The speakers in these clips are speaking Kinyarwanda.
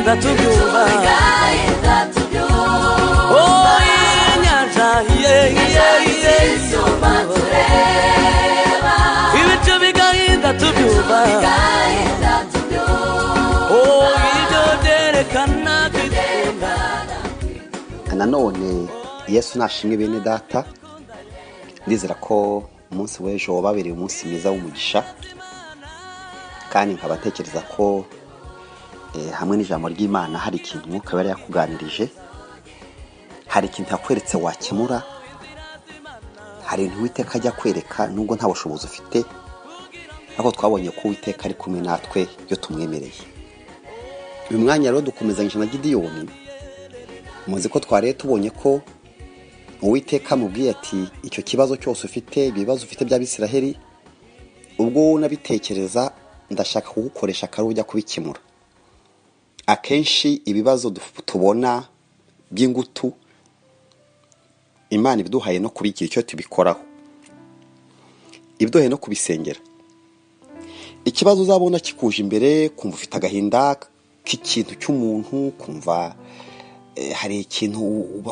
Bigahinda tubyumva. Bigahinda tubyumva. Oh, inyanja ye ye ye. Isumba tureba. Ibicu bigahinda tubyumva. Bigahinda tubyumva. Oh, ibyo byerekana kwikunda. Nanone Yesu nashimwe. Bene data, ndizera ko umunsi w'ejo wababereye umunsi mwiza w'umugisha, kandi nkaba ntekereza ko hamwe n'ijambo ry'Imana hari ikintu Umwuka yari yakuganirije, hari ikintu yakweretse wakemura, hari ibintu Uwiteka ajya kwereka nubwo nta bushobozi ufite, ariko twabonye ko Uwiteka ari kumwe natwe iyo tumwemereye. Uyu mwanya rero dukomezanyije na Gidiyoni. Muzi ko twariye tubonye ko Uwiteka amubwiye ati: "Icyo kibazo cyose ufite, ibibazo ufite by'Abisiraheli, ubwo wowe unabitekereza, ndashaka kugukoresha akari ujya kubikemura." Akenshi ibibazo tubona by'ingutu, Imana ibiduhaye no kubigira icyo tubikoraho, ibiduhaye no kubisengera. Ikibazo uzabona kikuje imbere, kumva ufite agahinda k'ikintu cy'umuntu, kumva hari ikintu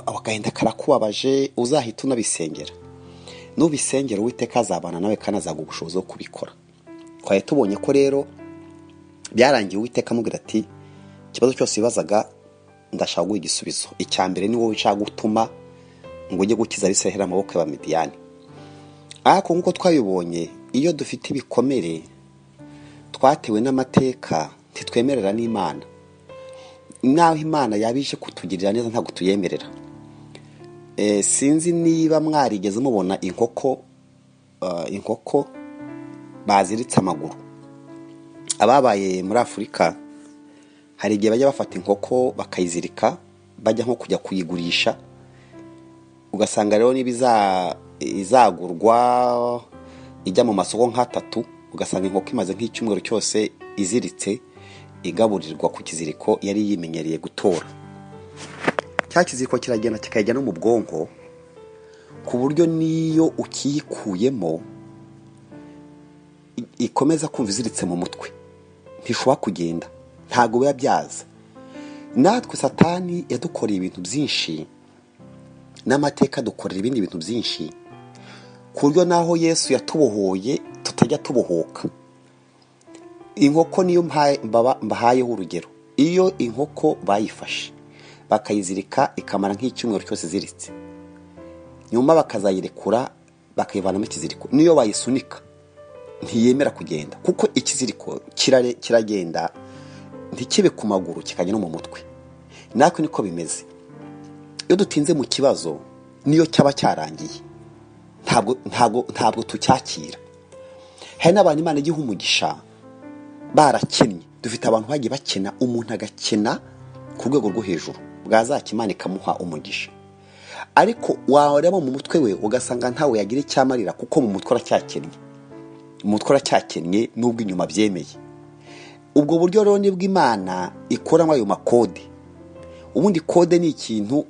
agahinda karakubabaje, uzahita unabisengera. Nubisengera, Uwiteka azabana nawe kandi azaguha ubushobozi bwo kubikora. Twari tubonye ko rero byarangiye Uwiteka amubwira ati: "Ikibazo cyose wibazaga, ndashaka guha igisubizo. Icya mbere, ni wowe nshaka gutuma ngo ujye gukiza Abisiraheli amaboko y'Abamidiyani." Ariko nk'uko twabibonye, iyo dufite ibikomere twatewe n'amateka, ntitwemerera n'Imana. Naho Imana yaba ije kutugirira neza, ntabwo tuyemerera. Sinzi niba mwarigeze mubona inkoko, inkoko baziritse amaguru. Ababaye muri Afurika, hari igihe bajya bafata inkoko bakayizirika, bajya nko kujya kuyigurisha, ugasanga rero niba izagurwa ijya mu masoko nk'atatu, ugasanga inkoko imaze nk'icyumweru cyose iziritse, igaburirwa ku kiziriko yari yimenyereye gutora. Cya kiziriko kiragenda kikajya no mu bwonko, ku buryo n'iyo ukiyikuyemo ikomeza kumva iziritse mu mutwe, ntishobora kugenda, ntabwo biba byaza. Natwe Satani yadukoreye ibintu byinshi, n'amateka dukorera ibindi bintu byinshi, ku buryo naho Yesu yatubohoye tutajya tubohoka. Inkoko niyo mbahayeho urugero. Iyo inkoko bayifashe bakayizirika, ikamara nk'icyumweru cyose iziritse, nyuma bakazayirekura bakayivanamo ikiziriko, niyo bayisunika ntiyemera kugenda, kuko ikiziriko kiragenda ntikibe ku maguru, kikajya no mu mutwe. Natwe niko bimeze. Iyo dutinze mu kibazo, niyo cyaba cyarangiye, ntabwo tucyakira. Hari n'abantu Imana igiha umugisha barakennye. Dufite abantu bagiye bakena, umuntu agakena ku rwego rwo hejuru, bwazaki Imana ikamuha umugisha, ariko wareba mu mutwe we ugasanga ntawe yagira icyo amarira, kuko mu mutwe aracyakennye, mu mutwe aracyakennye nubwo inyuma byemeye. Ubwo buryo rero nibwo Imana ikoramo ayo makode. Ubundi kode ni ikintu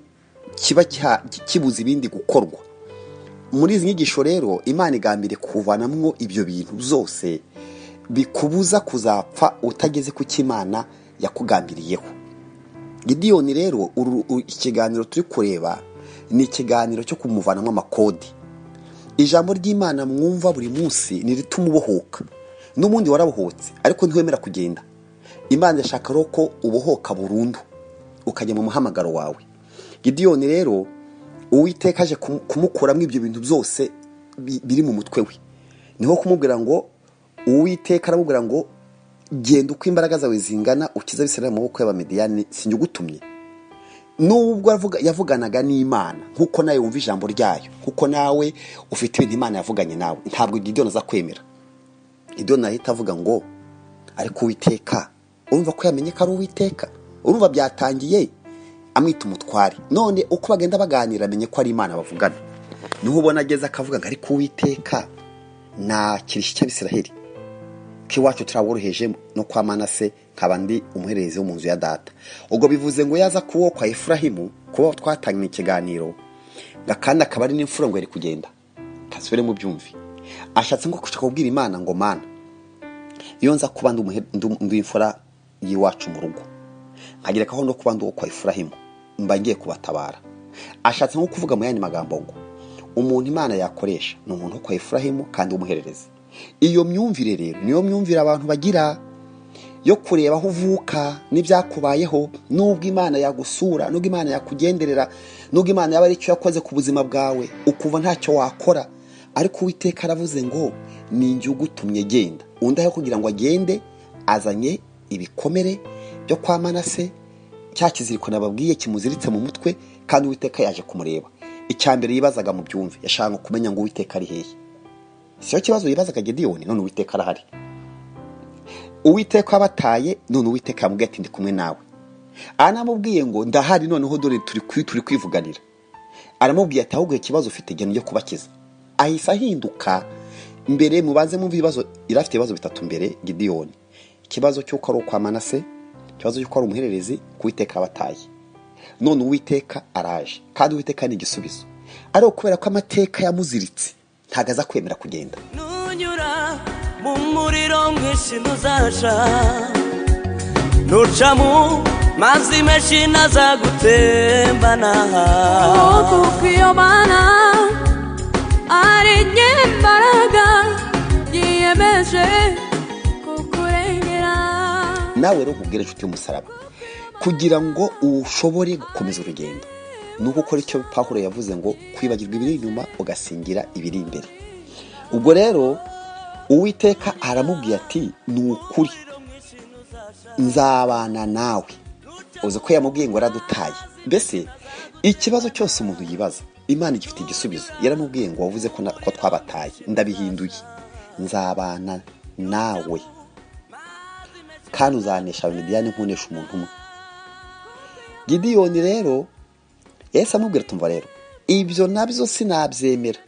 kiba kibuza ibindi gukorwa. Muri izi nyigisho rero, Imana igambiriye kuvanamwo ibyo bintu byose bikubuza kuzapfa utageze ku cyo Imana yakugambiriyeho. Gidiyoni rero, ikiganiro turi kureba ni ikiganiro cyo kumuvanamo amakode. Ijambo ry'Imana mwumva buri munsi ni irituma ubohoka. N'ubundi warabohotse, ariko ntiwemera kugenda. Imana irashaka rero ko ubohoka burundu, ukajya mu muhamagaro wawe. Gidiyoni rero, Uwiteka aje kumukuramo ibyo bintu byose biri mu mutwe we. Niho kumubwira ngo, Uwiteka aramubwira ngo: "Genda uko imbaraga zawe zingana, ukize Abisirayeli mu maboko y'Abamediyani, sinjye ugutumye?" Nubwo yavuganaga n'Imana, nkuko nawe wumva ijambo ryayo, nkuko nawe ufite ibintu Imana yavuganye nawe, ntabwo Gidiyoni aza kwemera. Gidiyoni ahita avuga ngo: "Ariko Uwiteka." Urumva ko yamenye ko ari Uwiteka. Urumva byatangiye amwita umutware, none uko bagenda baganira amenye ko ari Imana bavugana. Niho ubona ageze akavuga ngo: "Ariko Uwiteka, nakira cy'Abisiraheli, ko iwacu turaboroheje no kwa Manase, nkaba ndi umuhererezi wo mu nzu ya data?" Ubwo bivuze ngo yaza kuwo kwa Efurahimu, kuba twatanganye ikiganiro, ngo kandi akaba ari n'imfura, ngo yari kugenda. Kasubire mu byumvi, ashatse nko gushaka kubwira Imana ngo: "Mana, iyo nza kuba ndi imfura y'iwacu mu rugo." Nkagerekaho no kuba ndi uwo kwa Efurahimu, mba ngiye kubatabara. Ashatse nko kuvuga mu yandi magambo ngo umuntu Imana yakoresha ni umuntu wo kwa Efurahimu kandi w'umuhererezi. Iyo myumvire rero niyo myumvire abantu bagira yo kureba aho uvuka n'ibyakubayeho, nubwo Imana yagusura, nubwo Imana yakugenderera, nubwo Imana yaba ari icyo yakoze ku buzima bwawe ukumva ntacyo wakora, ariko Uwiteka aravuze ngo ni njye ugutumye genda. Undi aho kugira ngo agende azanye ibikomere byo kwa Manase, cya kiziriko nababwiye kimuziritse mu mutwe, kandi Uwiteka yaje kumureba. Icya mbere yibazaga mu byumve, yashaka kumenya ngo Uwiteka ari hehe. Siyo kibazo yibazaga Gideyoni, none Uwiteka arahari. Uwiteka abataye, none Uwiteka yamubwiye ati ndi kumwe nawe. Anamubwiye ngo ndahari, noneho dore turi kwivuganira. Aramubwiye ati ahubwo ikibazo ufite genda ujye kubakiza. Ahise ahinduka. Mbere mubanze mumve ibibazo, irafite ibibazo bitatu mbere Gideyoni. Ikibazo cy'uko ari ukwa Manase, ikibazo cy'uko ari umuhererezi, ku Uwiteka abataye. None Uwiteka araje, kandi Uwiteka ni igisubizo. Ariko kubera ko amateka yamuziritse ntago aza kwemera kugenda. Nunyura mu muriro mwinshi ntuzasha, nuca mu mazi menshi ntazagutembana. Kuko iyo Mana ari nyembaraga yiyemeje kukurengera. Nawe rero nkubwire inshuti y'umusaraba, kugira ngo ushobore gukomeza urugendo ni uko ukora icyo Pawulo yavuze ngo kwibagirwa ibiri inyuma ugasingira ibiri imbere. Ubwo rero Uwiteka aramubwiye ati ni ukuri nzabana nawe. Uzi ko yamubwiye ngo aradutaye. Mbese ikibazo cyose umuntu yibaza Imana igifite igisubizo. Yaramubwiye ngo wavuze ko twabataye, ndabihinduye, nzabana nawe kandi uzanesha Abamidiyani nkunesha umuntu umwe. Gideyoni rero yahise amubwira tumva rero ibyo nabyo sinabyemera,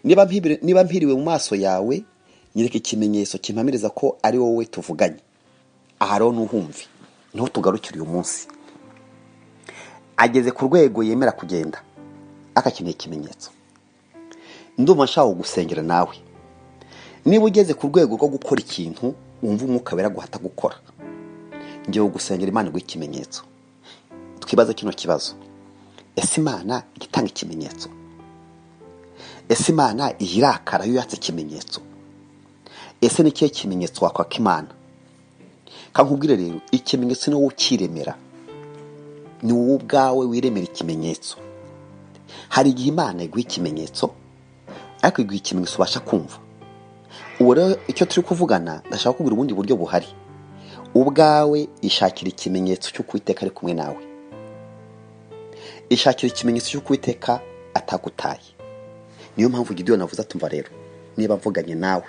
niba mpiriwe mu maso yawe nyereka ikimenyetso kimpamiriza ko ari wowe tuvuganye. Aha rero ntuhumve, niho tugarukira uyu munsi. Ageze ku rwego yemera kugenda akakeneye ikimenyetso. Ndumva nshaka gusengera nawe, niba ugeze ku rwego rwo gukora ikintu wumva umwuka wera guhata gukora, ngiye gusengera Imana iguhe ikimenyetso. Twibaze kino kibazo: ese Imana igitanga ikimenyetso? Ese Imana iyirakara iyo yatse ikimenyetso? Ese ni ikihe kimenyetso wakwaka Imana? Kankubwire rero, ikimenyetso ni wowe ukiremera, ni wowe ubwawe wiremera ikimenyetso. Hari igihe Imana iguha ikimenyetso, ariko iguha ikimenyetso ubasha kumva. Ubu rero icyo turi kuvugana, ndashaka kukubwira ubundi buryo buhari. Ubwawe ishakira ikimenyetso cy'uko Uwiteka ari kumwe nawe, ishakira ikimenyetso cy'uko Uwiteka atagutaye. Niyo mpamvu Gideyoni avuze atumva rero niba mvuganye nawe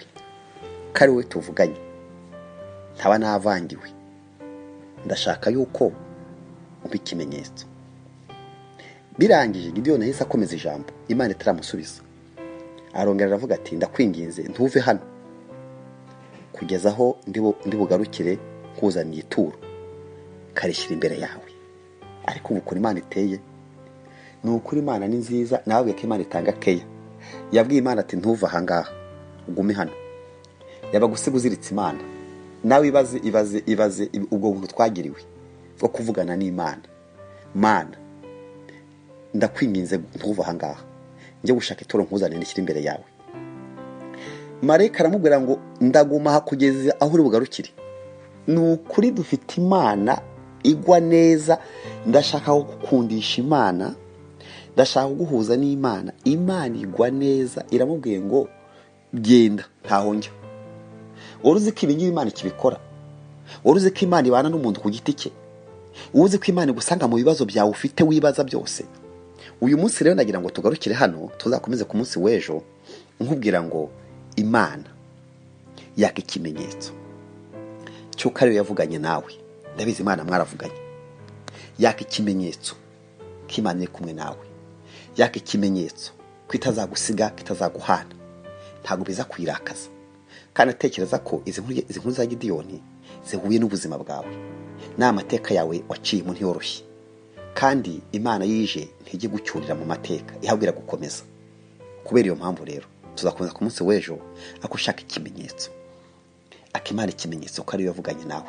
ko ari wowe tuvuganye, ntaba navangiwe, ndashaka yuko umpa ikimenyetso. Birangije Gideyoni yahise akomeza ijambo, Imana itaramusubiza. Arongera aravuga ati ndakwinginze ntuve hano kugeza aho ndi bugarukire nkuzaniye ituro karishyira imbere yawe. Ariko ubu ukuntu Imana iteye, ni ukuri Imana ni nziza. Nababwiye ko Imana itanga keya. Yabwiye Imana ati ntuve aha ngaha, ugume hano. Yaba gusiga uziritse Imana. Nawe ibaze ibaze ibaze ubwo buntu twagiriwe bwo kuvugana n'Imana. Mana ndakwinginze ntuve aha ngaha, njye gushaka ituro nkuzanire nishyire imbere yawe. Marayika aramubwira ngo ndaguma aha kugeza aho uri bugarukire. Ni ukuri dufite Imana igwa neza. Ndashaka kugukundisha Imana, ndashaka kuguhuza n'Imana. Imana igwa neza, iramubwiye ngo genda ntaho njya. Wari uzi ko ibi ngibi Imana ikibikora? Wari uzi ko Imana ibana n'umuntu ku giti cye? Wari uzi ko Imana igusanga mu bibazo byawe ufite wibaza byose? Uyu munsi rero nagira ngo tugarukire hano, tuzakomeze ku munsi w'ejo nkubwira ngo Imana yaka ikimenyetso cy'uko ariyo yavuganye nawe. Ndabizi Imana mwaravuganye. Yaka ikimenyetso ko Imana iri kumwe nawe, yaka ikimenyetso ko itazagusiga, ko itazaguhana. Ntabwo biza kuyirakaza. Kandi atekereza ko izi nkuru za Gideyoni zihuye n'ubuzima bwawe n'amateka yawe waciyemo ntiyoroshye. Kandi Imana yije ntijye gucyurira mu mateka, ihabwira gukomeza. Kubera iyo mpamvu rero tuzakomeza ku munsi w'ejo, ako ushaka ikimenyetso, akimana ikimenyetso ko ariyo yavuganye nawe.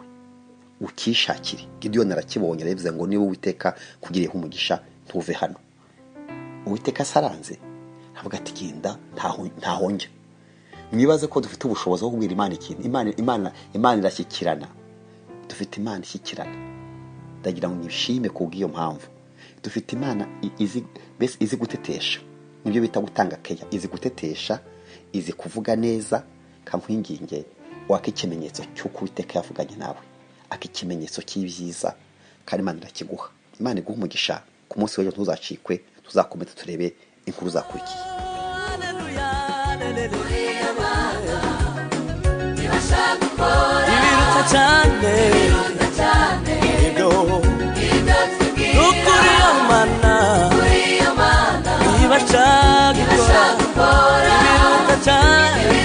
Ukishakire. Gidiyoni arakibonye, arabivuze ngo niba Uwiteka kugiriyeho umugisha ntuve hano. Uwiteka asaranze avuga ati genda, ntaho njya. Mwibaze ko dufite ubushobozi bwo kubwira Imana ikintu. Imana irashyikirana, dufite Imana ishyikirana. Ndagira ngo nishime ku bw'iyo mpamvu. Dufite Imana izi, mbese izi gutetesha, nibyo bita gutanga keya. Izi gutetesha, izi kuvuga neza. Kankwinginge waka ikimenyetso cy'uko Uwiteka yavuganye nawe, aka ikimenyetso cy'ibyiza, kandi Imana irakiguha. Imana iguha umugisha. Ku munsi w'ejo ntuzacikwe, tuzakomeza turebe inkuru zakurikiye. Ibiruta cyane ibyo, ukuri iyo Mana ibasha gukora ibiruta cyane.